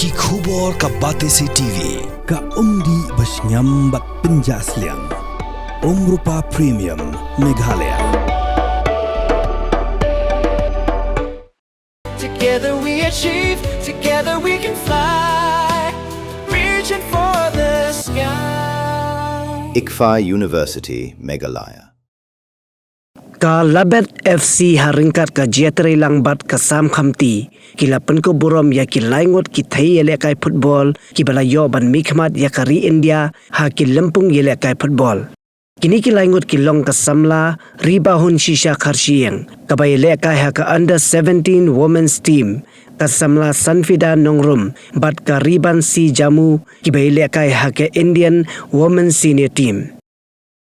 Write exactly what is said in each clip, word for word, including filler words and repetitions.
Ki khubor ka Batesi T V, ka umdih ba shngiam bad pynjah sliang. Umrupa Premium, Meghalaya. Together we achieve, together we can fly. Reaching for the sky. ICFAI University, Meghalaya. Ka Labet F C ha ryngkat ka Jaitrei Langbad ka Sam Khamti ki la pynkup burom ïa ki laingut ki thei ïalehkai football kiba la ïoh ban mihkhmat ïa ka ri India ha ki lympung ïalehkai football. Kine ki laingut ki long ka samla Ribahun Shisha Kharshiing kaba ïalehkai ha ka under seventeen women's team, ka samla Sanfida Nongrum bad ka Ribansi Jamu kiba ïalehkai ha ka Indian women's senior team.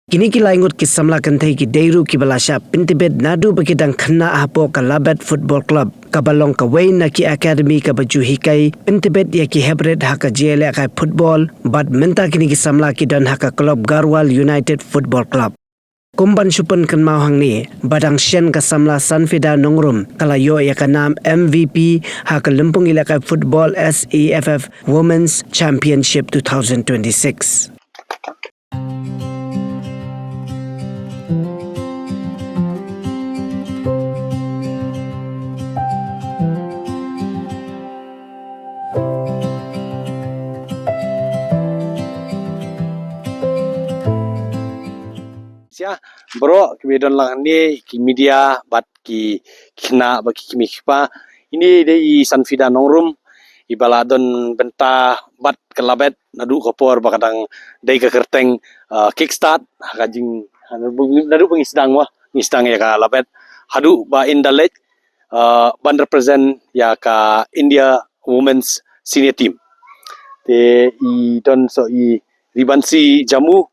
Kine ki laingut ki samla kynthei ki dei ruh kiba la shah pyntbit naduh ba ki dang khynnah hapoh ka Labet Football Club kaba long kawei na ki academy kaba ju hikai pyntbit ïa ki heprit ha ka jingïalehkai football, bad mynta kine ki samla ki don ha ka club Garhwal United Football Club. Kum ban shu pynkynmaw hangne, ba dang shen ka samla Sanfida Nongrum ka la ïoh ïa ka nam M V P ha ka lympung ïalehkai football S A F F Women's Championship two thousand twenty-six. Sha baroh kiba don lang hangne, ki media bad ki khynnah bad ki kmie ki kpa. Ine dei i Sanfida Nongrum, iba la don bynta bad ka Labet naduh ka por ba ka dang dei ka kyrteng, ah, kickstart ha ka jing, naduh ba ngi sdang, wa ngi sdang ïa ka Labet haduh ba in da leit, ah, ban represent ïa ka India Women's Senior Team. Te i don sa i Ribansi Jamu,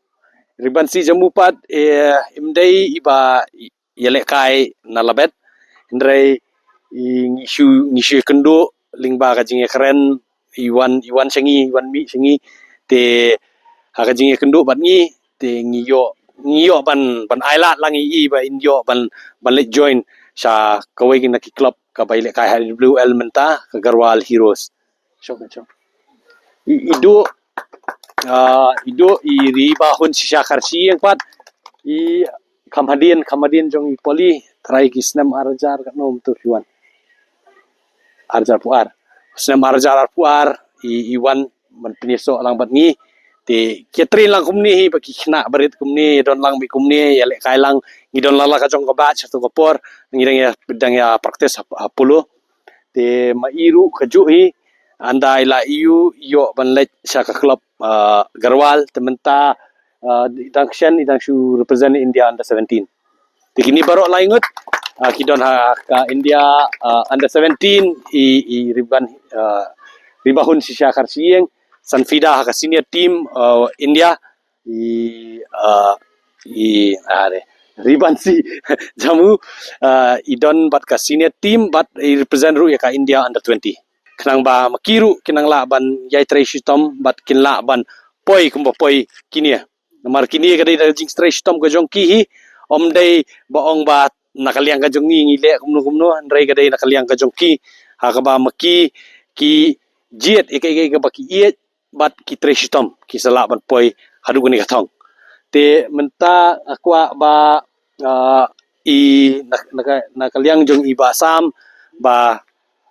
Ribansi Jamu pat, eh, im dei iba ïalehkai na Labet. Hynrei i ngi shu, ngi shu ïakynduh lyngba ka jingïakren, i wan, i wan sha ngi, i wan mih sha ngi. Te ha ka jingïakynduh bad ngi, te ngi ïoh, ngi ïoh ban, ban ailad lang ïa i ba in ïoh ban, ban leit join sha kawei na ki club kaba ïalehkai ha I W L mynta, ka Garhwal Heroes. Shong, shong. I, i duh, ah, i duh i Ribahun Shisha Kharshiing pat, i kham hadien, kham hadien jong i poli, trai ki snem ar hajar katno mynta ki wan. Ar hajar arphew ar. Snem ar hajar arphew ar, i, i wan ban pynïasoh lang bad ngi. Te ki trei lang kumne hi ba ki khynnah barit kumne, don lang beit kumne, ïalehkai lang, ngi don lang la ka jong ka batch ha tu ka por, ngi dang ïa, dang ïa practice ha, ha polo. Te ma i ruh kajuh hi, ynda i la ïoh, ïoh ban leit sha ka club, ah, Garhwal, te mynta, ah, i dang shen, i dang shu represent India under seventeen. Te kine baroh laingut, ah, ki don ha ka India, ah, under seventeen, i, i Riban, ah, Ribahun Shisha Kharshiing, Sanfida ha ka senior team, ah, India, i, ah, i, ah, re, Ribansi Jamu, ah, i don bad ka senior team, bad i represent ruh ïa ka India under twenty. Khnang ba ma ki ruh kin nang lah ban ïai trei shitom, bad kin lah ban poi kumba poi kine. Namar kine ka dei da ka jingtrei shitom ka jong ki hi, ym dei ba ong ba na ka liang ka jong ngi ngi leh kumno kumno, hynrei ka dei na ka liang ka jong ki, ha kaba ma ki, ki jied ïa kaei kaei kaba ki ïeit, bad ki trei shitom, ki sa lah ban poi haduh kane ka thong. Te mynta nga kwah ba, ah, i na, na ka, na ka liang jong i Bah Sam, ba,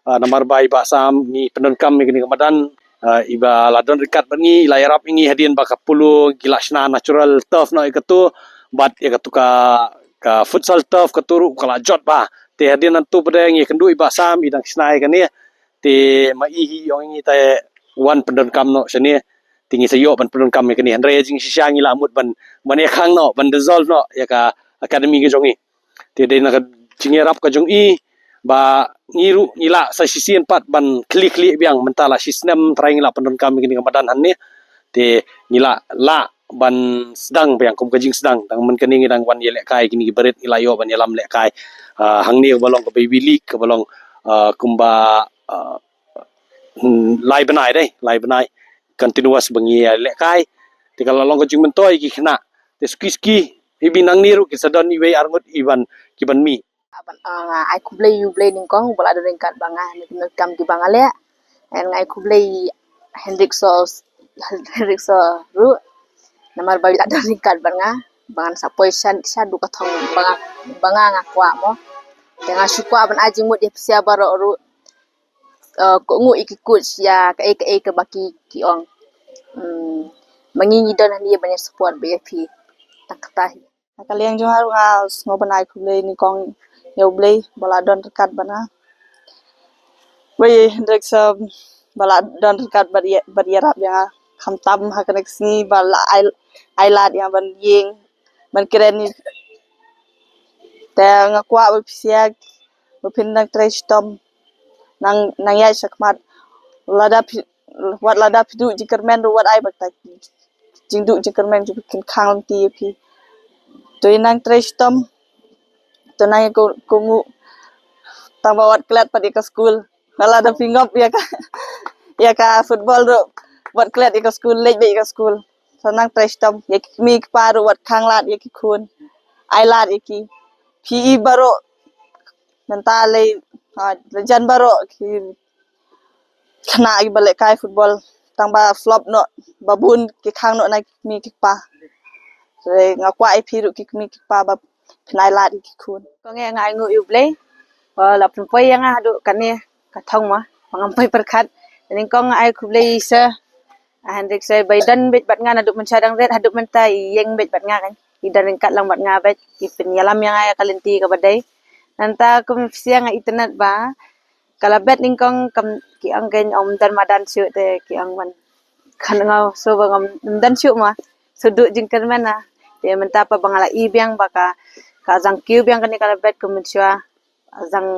ah, namar ba i Bah Sam ngi pyndonkam ïa kane ka madan, ah, iba la don ryngkat bad ngi, i la ïarap ïa ngi hadien ba ka polo ki la shna natural turf noh ïa katu, bad ïa katu ka, ka futsal turf katu ruh ka la jot bha. Te hadien nangtu pat ngi ïakynduh i Bah Sam, i dang shna ïa kane, te ma i hi ong ïa ngi te wan pyndonkam noh shane, te ngi sa ïoh ban pyndonkam ïa kane. Hynrei jingshisha ngi la mut ban, ban ïakhang noh, ban dissolve noh ïa ka academy ka jong i. Te dei na ka jingïarap ka jong i ba ngi ruh ngi lah sa shisien pat ban khlieh khlieh biang, mynta la shi snem trai ngi la pyndonkam ïa kane ka madan hangne. Te ngi lah, lah ban sdang biang kum ka jingsdang, dang mynta kane ngi dang wan ïalehkai, kine ki barit ngi la ïoh ban ïalam lehkai, ah, hangne kaba long ka Baby League, kaba long, ah, kumba, ah, hmm, lai bnai dei, lai bnai continuous ba ngi ïalehkai. Te ka la long ka jingmyntoi ki khynnah. Te suki suki, maybe nangne ruh ki sa don iwei arngut iban, kiban mih. Ban, ah, ai khublei ïa U Blei nyngkong uba la don ryngkat bad nga ha kine ki kam kiba nga leh. Ngan ai khublei Hendrik So, Hendrik So ruh namar ba i la don ryngkat bad nga ba ngan sa poi sha, shaduh ka thong ba nga, ba nga nga kwah mo. Te nga shu kwah ban ai jingmut ïa phi sha baroh ruh. Uh, kohnguh ïa ki coach ïa kaei kaei kaba ki, ki ong. Hmm, ma ngi ngi don hangne ban ïa support bad ïa phi. Tang kata hi. Na ka liang jong nga ruh nga sngewbha ban ai khublei nyngkong ïa U Blei ba la don ryngkat bad nga. Wei, Hendrik So ba la don ryngkat bad ïa, bad ïarap ïa nga khamtam ha kane ka sngi ba la ai, ai lad ïa nga ban ïeng ban kren ïa. Te nga kwah ba phi sha, ba phin nang trei shitom, nang, nang ïaid shakhmat. Lada phi, wat lada phi duh jingkyrmen ruh wat ai ba ta jingduh jingkyrmen jong phi kin khang lynti ïa phi. To ïa nang trei shitom, to nang ïa ko, kohnguh. Tang ba wat klet pat ïa ka skul. Lada phi ngop ïa ka, ïa ka football ruh, wat klet ïa ka skul, leit beit ïa ka skul. To nang trei shitom, ïa ki kmie ki kpa ruh wat khang lad ïa ki khun. Ai lad ïa ki. Phi i baroh mynta lei, ha, la jan baroh ki khynnah kiba lehkai football, tang ba flop noh, ba bun ki khang noh na ki kmie ki kpa. Te nga kwah ïa phi ruh ki kmie ki kpa ba phin ai lad ïa ki khun. Kong, nga ai nguh ïa U Blei ba la pynpoi ïa nga haduh kane ka thong mo, ba ngam poi pyrkhat. Te nyngkong nga ai khublei ïa i Sir, ah, Hendrik So ba i don beit bad nga naduh mynshuwa dang rit haduh mynta, i ïeng beit bad nga kan. I don ryngkat lang bad nga beit, i pynïalam ïa nga ïa ka lynti kaba dei. Nangta kum phi sha nga itynnad ba ka la bet nyngkong, kam, ki ong kein ym don madan shuh te ki ong ban, kan nga shu ba ngam don shuh ma, shu duh jingkyrmen na. Te mynta pat ba nga la i biang ba ka, ka zang kiew biang kane ka la bet kum mynshuwa, zang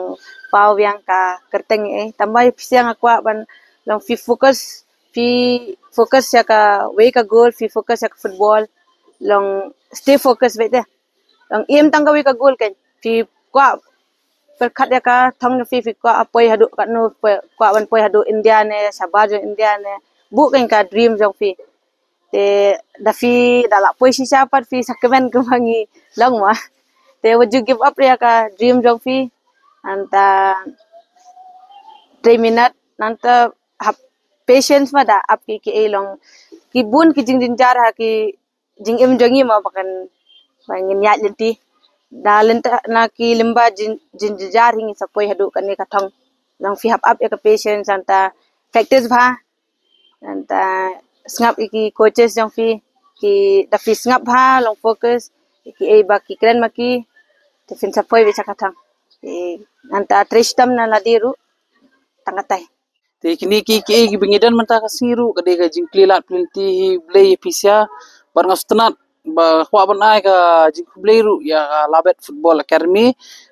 paw biang ka kyrteng eh. Tang ba phi sha nga kwah ban long phi focus, phi focus ïa kawei ka goal, phi focus ïa ka football, long stay focus beit te. Long im tang kawei ka goal kein. Phi kwah pyrkhat ïa ka thong jong phi, phi kwah poi haduh katno, poi, kwah ban poi haduh India ne, shabar jong India ne. Buh kein ka dream jong phi. Te da phi da la poi shisha pat phi sa kmen kumba ngi long ma. Te wat ju give up ïa ka dream jong phi. Nangta trei minot, nangta hap patience ma, da ap ki, ki ei long. Ki bun ki jingjynjar ha ki jingim jong ngi ma, ba kan, ba ngin ïaid lynti. Na lynta, na ki lyngba jin, jin, jynjar hi ngin sa poi haduh kane ka thong. Long phi hap ap ïa ka patience, nangta practice bha. Nangta sngap ïa ki coaches jong phi, ki, da phi sngap bha, long focus, ki ei ba ki kren ma ki, te phin sa poi beit sha ka thong. Te nangta trei shitom na lade ruh, tang katai. Te kine ki, ki, kiba ngi don mynta ka sngi ruh ka dei ka jingkylli lad pynlynti hi U Blei ïa phi sha, bad nga sngewtynnad ba kwah ban ai ka jingkhublei ruh ïa ka Labet Football Academy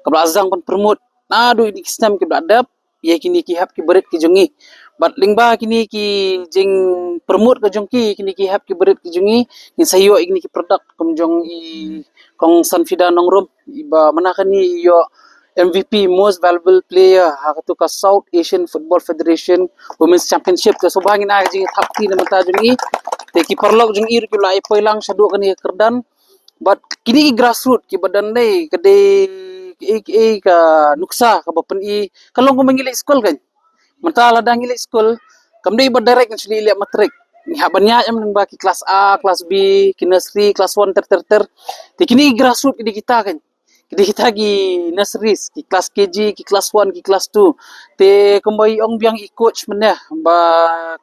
kaba la zang ban promote naduh ine ki snem kiba la dep ïa kine ki hep ki barit ki jong ngi. Bad lyngba kine ki jingpromote ka jong ki, kine ki hep ki barit ki jong ngi, ngin sa ïoh ïa kine ki product kum jong i Kong Sanfida Nongrum, iba mynta kane i ïoh M V P, Most Valuable Player, ha katu ka South Asian Football Federation Women's Championship. Te sngewbha ngin ai ka jingthap kti na bynta jong i. Te ki paralok jong i ruh ki la ïa poi lang shaduh kane ka kyrdan. Bad kine ki grassroot kiba don dei ka dei ka, ka, ka nuksa kaba pyni ka long kumba ngi leit skul kan. Mynta lada ngi leit skul kam dei ba direct ngi shu leit leh matrik. Ngi hap ban ïaid em lyngba ki klas A, klas B, ki nursery, klas one ter ter ter. Te kine ki grassroot ki dei kita kan. Ki dei kita ki nurseries, ki klas K G, ki klas one, ki klas two. Te kumba i ong biang i coach mynne ba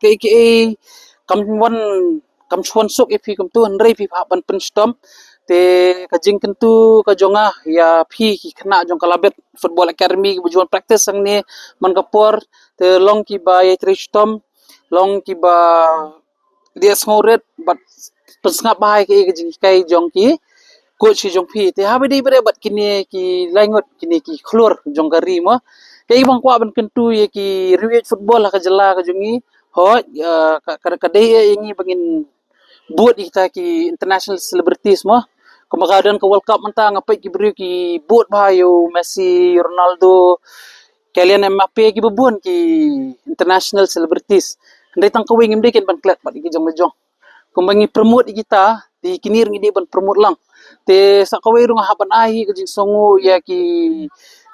kaei kaei kam wan, kam shu wan suk ïa phi kumtu, hynrei phi hap ban pynshitom. Te ka jingkyntu ka jong nga ïa phi ki khynnah jong ka Labet Football Academy kiba ju wan practice hangne man ka por, te long kiba ïai trei shitom, long kiba ïa sngewrit bad pynsngap bha ïa ka, ïa ka jinghikai jong ki coach ki jong phi. Te haba dei bad, bad kine ki laingut, kine ki khlur jong ka ri mo, kaei ba nga kwah ban kyntu ïa ki riewieid football ha ka jylla ka jong ngi. Hooid, eh, ka, ka, ka dei ïa ngi ba ngin bud ïa kita ki international celebrities mo. Kumba ka don ka World Cup mynta nga peit ki briew ki bud bha ïa u Messi, Ronaldo, Kylian Mbappe, kiba bun ki international celebrities. Hynrei tang kawei ngim dei kin ban klet bad ïa ki jong la jong. Kumba ngi promote ïa kita, te kine ruh ngi dei ban promote lang. Te sa kawei ruh nga hap ban ai hi ka jingsngewnguh ïa ki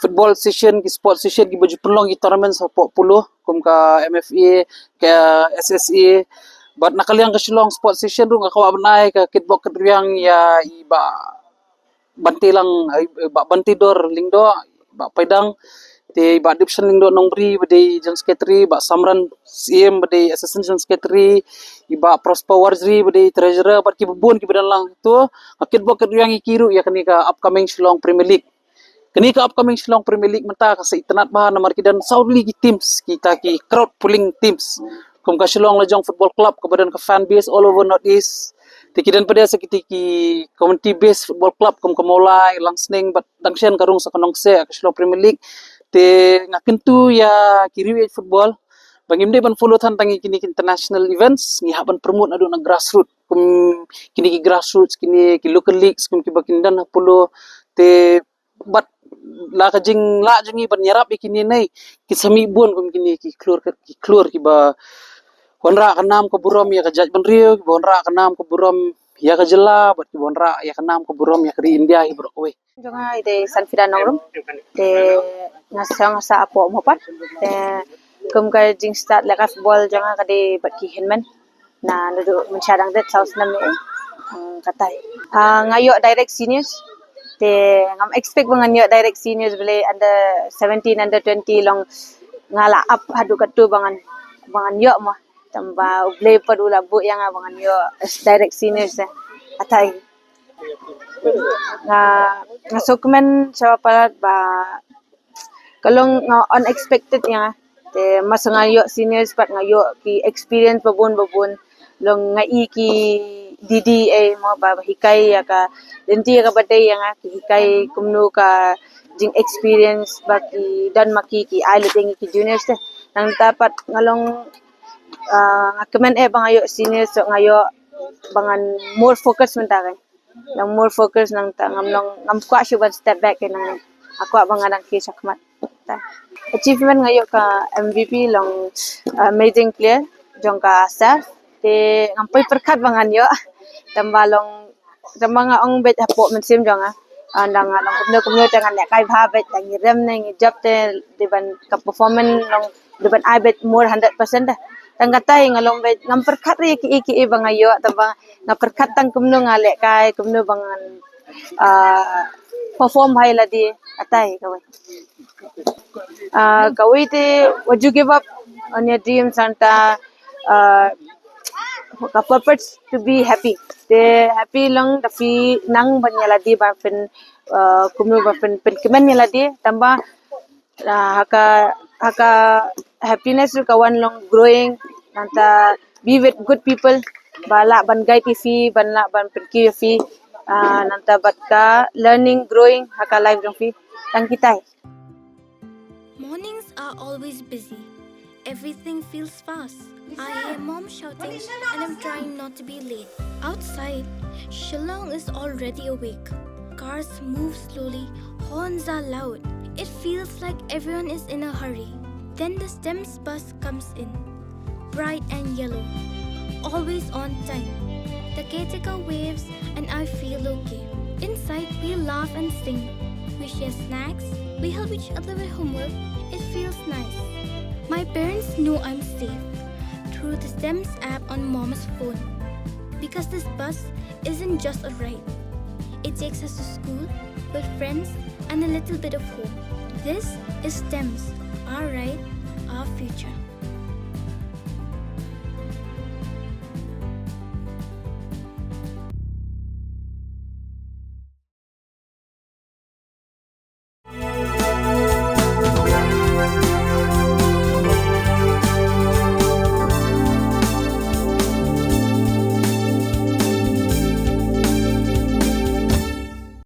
football session, ki sport session, kiba ju pynlong ki tournament hapoh Polo, kum ka M F A, ka S S A. Bad na ka liang ka Shillong Sport Session ruh nga kwah ban ai ka kitbok kitrwiang ïa i Bah Bantilang, i Bah Bantidor Lyngdoh, Bah Paidang, te Bah Dipshan Lyngdoh Nongbri ba dei General Secretary, Bah Samran Siem ba dei Assistant General Secretary, i Bah Prosper Warjri ba dei Treasurer, bad kiba bun kiba don lang. To nga kitbok kitrwiang ïa ki ruh ïa kane ka upcoming Shillong Premier League. Kane ka upcoming Shillong Premier League mynta ka sa itynnad bha namar ki don saw tylli ki teams, kita ki crowd pulling teams. Kum ka Shillong Lajong Football Club kaba don ka fan base all over North East. Te ki don pat de sa kita ki community based football club kum ka Mawlai, Langsning, bad dang shen ka rung sa ka Nongkseh ka Shillong Premier League. Te nga kyntu ïa ki riewieid football ba ngim dei ban follow than tang ïa kine ki international events, ngi hap ban promote naduh na grassroots. Kum kine ki grassroots, kine ki local leagues kum kiba kin don ha Polo. Te bad la ka jinglah jong ngi ban ïarap ïa kine, ne ki sa mih bun kum kine ki khlur, ki khlur kiba wanrah ka nam ka burom ïa ka jaitbynriew, kiba wanrah ka nam ka burom ïa ka jylla, bad kiba wanrah ïa ka nam ka burom ïa ka ri India hi baroh kawei. Jong nga i dei Sanfida Nongrum. Te nga song sa hapoh Mopat. Te kum ka jingstart lehkai football jong nga ka dei bad ki hynmen. Na naduh mynshwa dang dep saw snem ïa. Hmm, katai. Ah, nga ïoh direct seniors. Te ngam expect ba ngan ïoh direct seniors, balei under seventeen, under twenty long nga la ap haduh katto ba ngan, ba ngan ïoh mo. Tangba U Blei pat u la buh ïa nga ba ngan ïoh direct seniors eh. Katai. Nga, nga sngewkmen sha ba palat ba ka long, nga, unexpected ïa nga. Te masa nga ïoh seniors pat nga ïoh ki experience babun babun. Long nga i ki didi eh mo ba hikai ïa ka lynti ïa kaba dei ïa nga, ki hikai kumno ka jing experience ba ki don ma ki, ki ai lade ïa ki juniors te. Nangta pat nga long, ah, nga kmen eh ba nga ïoh seniors, so nga ïoh ba ngan more focus mynta ka. Long more focus nangta ngam long, ngam kwah shuh ban step back eh nang. Nga kwah ba nga dang kiew shakhmat. Achievement nga ïoh ka M V P long, uh, amazing player jong ka SAFF. Te ngam poi pyrkhat ba ngan ïoh. Tangba long, tangba nga ong beit hapoh mynsiem jong nga. Ynda nga long kumno kumno te ngan lehkai bha beit, ngi rem ne ngi jop te dei ban ka performance long dei ban ai beit more hundred percent dah. Tang katai nga long beit ngam pyrkhat ïa kiei kiei ba nga ïoh, tangba nga pyrkhat tang kumno nga lehkai, kumno ba ngan, ah, perform bha ïa lade, katai kawei. Ah, kawei te, what you give up on your dreams nangta, ah, ka purpose to be happy. Te happy long da phi nang ban ïa lade ba phin, ah, kumno ba phin, phin kmen ïa lade, tangba, ah, ha ka, ha ka happiness ruh ka wan long growing, nangta be with good people ba lah ban guide ïa phi, ban lah ban pynkiew ïa phi, ah, nangta bad ka learning, growing ha ka life jong phi. Tang kitai. Mornings are always busy. Everything feels fast. I hear mom shouting and I'm trying not to be late. Outside, Shillong is already awake. Cars move slowly, horns are loud. It feels like everyone is in a hurry. Then the STEMS bus comes in. Bright and yellow. Always on time. The caretaker waves and I feel okay. Inside, we laugh and sing. We share snacks. We help each other with homework. It feels nice. My parents know I'm safe through the STEMS app on mom's phone. Because this bus isn't just a ride. It takes us to school, with friends, and a little bit of home. This is STEMS, our ride, our future.